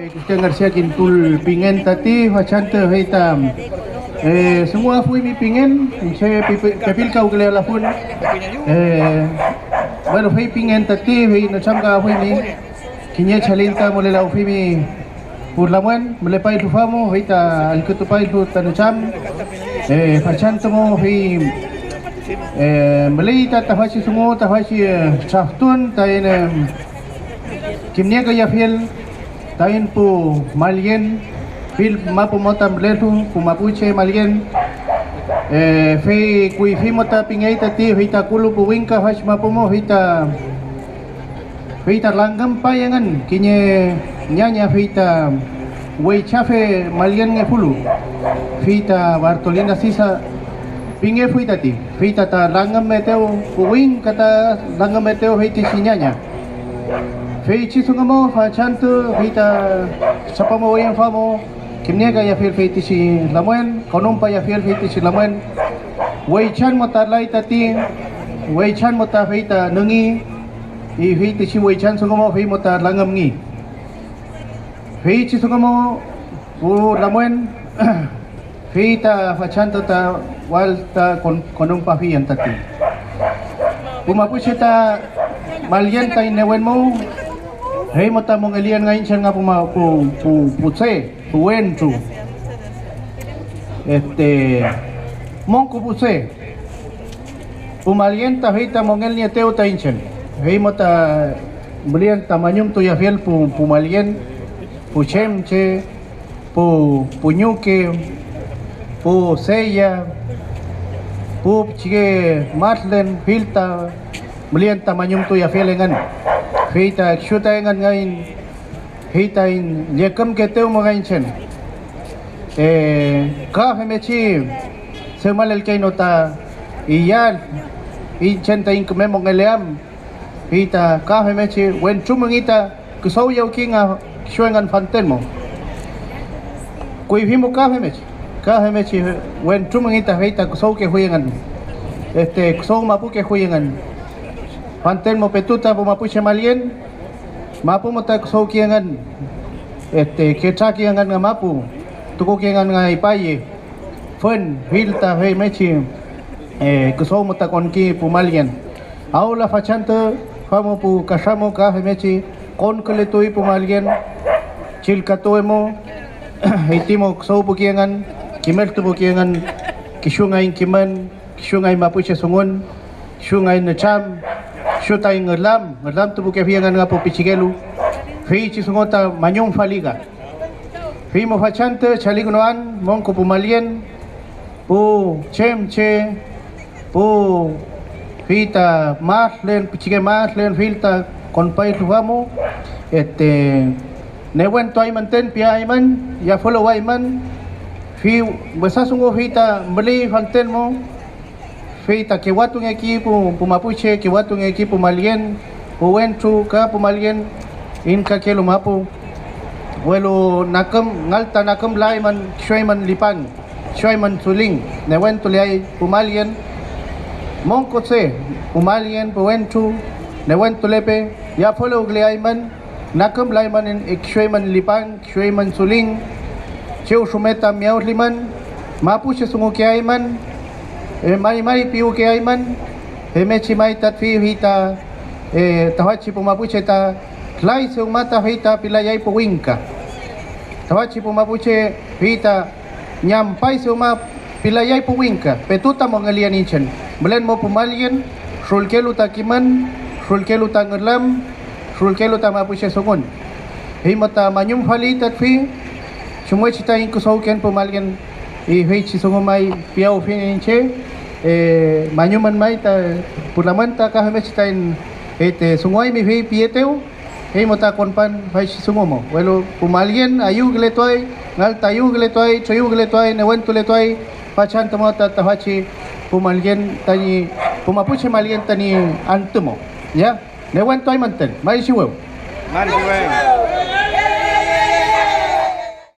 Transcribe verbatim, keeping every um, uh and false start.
Cristian García Quintul pingen tati fachantü, fey ta, eh, dunguafuymi pingen, iñche pepi-, pepilkawkülealafun. Eh, bueno, fey pingen tati, fey nütramkafuymi. Kiñe chalinta mülelawfimi pu lamwen, mülepay tüfa mo, fey ta allkütupay ta nütram, eh, fachantü mo, fey, eh, müley ta tüfachi dungu, tüfachi, eh, traftun taiñ, em, kimniekeyeafiel taiñ pu mallgen, fill mapu mo ta mülelu, pu mapuche mallgen, eh, fey kuyfi mo ta pingey tati, fey ta kulu pu wingka fachi mapu mo, fey ta Fey ta langümpay engün kiñe ñaña, fey ta weychafe malyenngefulu, fey ta Bartolina Sisa pingefuy tati, fey ta, ta langümetew, puwingka ta langümetew feytichi ñaña. Feychi dungu mo fachantü, fey ta trapamawün famo, kimniekeafiel feytichi lamwen, konumpayafiel feytichi lamwen. Weychan mo ta lay tati, weychan mo ta fey ta nüngi, y feytichi weychan dungu mo fey mo ta langümngi. Feychi dungu mo pu lamwen, fey ta fachantü ta wal ta kon-, konumpafiyen tati. Pu mapuche ta malyen ta newen mo, fey mo ta mongeliyen nga iñche nga pu ma-, pu, pu, pu tse, pu wentru, este, monko pu tse, pu malyen ta fey ta mongelnieetew ta iñche, fey mo ta mülen ta mañumtuyeafiel pu, pu malyen, pu chemche, pu, pu ñuke, pu seya, pu pichike madlen, fill ta mülen ta mañumtuyeafiel engün, fey ta kisu ta engün ngay. Fey taiñ llükümkeetew mo nga iñchen, eh, ka femngechi dewmalelkey no ta iyal iñchen taiñ küme mongeleam, fey ta ka femngechi wentru müngi ta küdawyawki nga kisu engün fanten mo. Kuyfi mo ka femngechi, ka femngechi wentru müngi ta fey ta küdawkefuy engün, este, küdaw mapukefuy engün. Fanten mo petu ta pu mapuche malyen, mapu mo ta küdawki engün, este, ketraki engün nga mapu, tukuki engün nga ipaye, fün, fill ta femngechi, eh, küdaw mo ta konki pu malyen. Awla fachantü famu pu katramu ka femngechi konkületuy pu malyen, chillkatuwe mo, feyti mo küdawpuki engün, kimeltupuki engün, kisu ngay kimün, kisu ngay mapuche dungun, kisu ngay nütram, kisu tay ngülam, ngülamtupukefi engün nga pu pichikelu, feychi dungu ta mañumfaliga. Fey mo fachantü chalikünuan monko pu malyen, pu chemche, pu fey ta madlen, pichike madlen, fill ta konpay tüfa mo, este, newentuaymünten piaymün, yafüluwaymün, fey wesa dungu fey ta müley fanten mo, fey ta kewatungeki pu, pu mapuche, kewatungeki pu malyen, pu wentru ka pu malyen inkakelu mapu, welu naküm, ngal ta nakümlaymün kisu eymün lipan, kisu eymün dullin, newentuleay pu malyen, monko tse, pu malyen, pu wentru, newentulepe, yafüluwküleaymün, nakümlaymün kisu eymün lipan, kisu eymün dullin, chew rume ta miyawdimün, mapuche dungukeaymün, eh, mari mari piwkeaymün, femngechi may ta tüfi fey ta, eh, tüfachi pu mapuche ta lay dewma ta fey ta pilayay pu wingka. Tüfachi pu mapuche fey ta ñampay dewma pilayay pu wingka, petu ta mongelien iñchen. Mülen mo pu malyen, rulkelu ta kimün, rulkelu ta ngülam, rulkelu ta mapuche dungun. Fey mo ta mañumfali ta tüfi, chumngechi taiñ küdawken pu malyen, y feychi dungu may piyawfiñ iñche, eh, mañumün may ta pu lamwen ta ka femngechi taiñ, este, dunguaymi fey piyetew. Fey mo ta konpan faychi dungu mo, welu pu malyen ayüwkületuay, ngal ta ayüwkületuay, treyüwkületuay, newentuletuay, fachantü mo ta tüfachi pu malyen tañi, pu mapuche malyen tañi antü mo. Ya, newentuaymünten, may chiwew. May chiwew.